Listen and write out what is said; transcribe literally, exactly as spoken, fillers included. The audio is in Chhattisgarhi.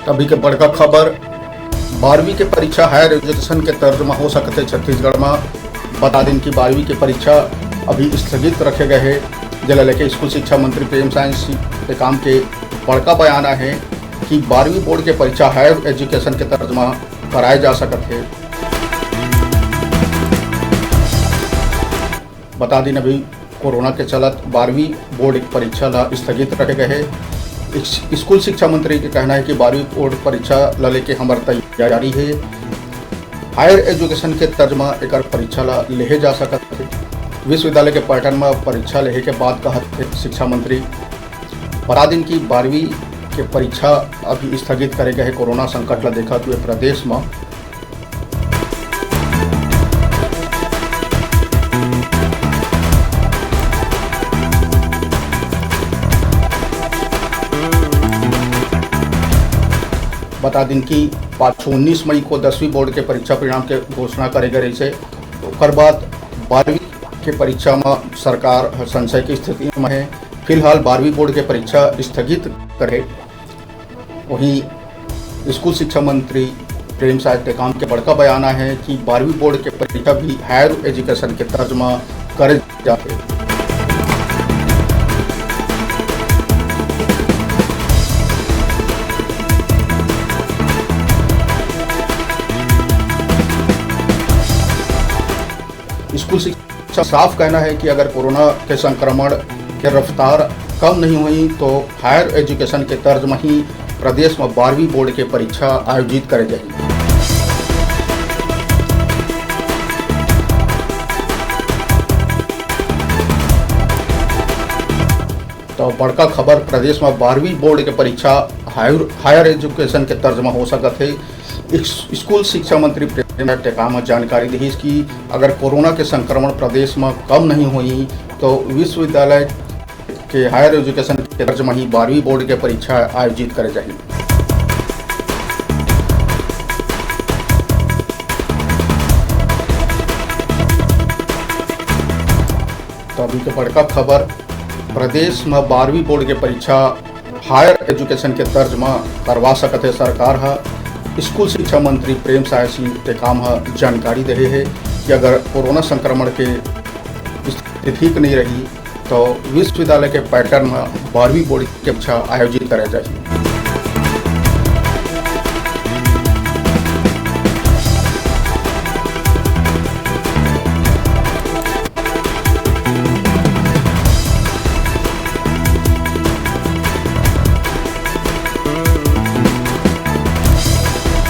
अभी के बड़का खबर, बारहवीं के परीक्षा हायर एजुकेशन के तर्ज म हो सकत हे छत्तीसगढ़ म। बता दिन कि बारहवीं के परीक्षा अभी स्थगित रखे गए हे, जेला लेके स्कूल शिक्षा मंत्री प्रेमसाय सिंह टेकाम के बड़का बयान आहे कि बारहवीं बोर्ड के परीक्षा हायर एजुकेशन के तर्ज म कराए जा सकत हे। बता दिन अभी कोरोना के चलत बारहवीं बोर्ड परीक्षा ला स्थगित रखे गए हे। इस-, स्कूल शिक्षा मंत्री के कहना है कि बारहवीं बोर्ड परीक्षा ला लेके हमर तैयारी हे। हायर एजुकेशन के तर्ज म एकर परीक्षा ला लेहे जा सकत हे। विश्वविद्यालय के पैटर्न म परीक्षा लेहे के बात कहत हे शिक्षा मंत्री। बता दिन कि बारहवीं के परीक्षा अभी स्थगित करे गए हे कोरोना संकट ला देखत हुए प्रदेश म। बता दिन कि पाछू उन्नीस मई को दसवीं बोर्ड के परीक्षा परिणाम के घोषणा करे गए रहिस हे। ओकर बाद बारहवीं के परीक्षा म सरकार ह संशय के स्थिति म हे। फिलहाल बारहवीं बोर्ड के परीक्षा स्थगित करे। वहीं स्कूल शिक्षा मंत्री प्रेमसाय टेकाम के बड़का बयान आहे कि बारहवीं बोर्ड के परीक्षा भी हायर एजुकेशन के तर्ज म करे जाथे। स्कूल शिक्षा साफ कहना है कि अगर कोरोना के संक्रमण के रफ्तार कम नहीं हुई तो हायर एजुकेशन के तर्ज म ही प्रदेश म बारहवीं बोर्ड के परीक्षा आयोजित करे जाही। तो बड़का खबर, प्रदेश म बारहवीं बोर्ड के परीक्षा हायर, हायर एजुकेशन के तर्ज म हो सकत हे। इस-, स्कूल शिक्षा मंत्री प्रेम टेकाम ह जानकारी दिहिस कि अगर कोरोना के संक्रमण प्रदेश म कम नहीं होही, तो विश्वविद्यालय के हायर एजुकेशन के तर्ज म ही बारहवीं बोर्ड के परीक्षा आयोजित करे जाही। तो अभी के बड़का खबर, प्रदेश म बारहवीं बोर्ड के परीक्षा हायर एजुकेशन के तर्ज म करवा सकत हे सरकार ह। स्कूल शिक्षा मंत्री प्रेमसाय सिंह टेकाम ह जानकारी देहे हे कि अगर कोरोना संक्रमण के स्थिति ठीक नहीं रही, तो विश्वविद्यालय के पैटर्न म बारहवीं बोर्ड के परीक्षा आयोजित करे जाही।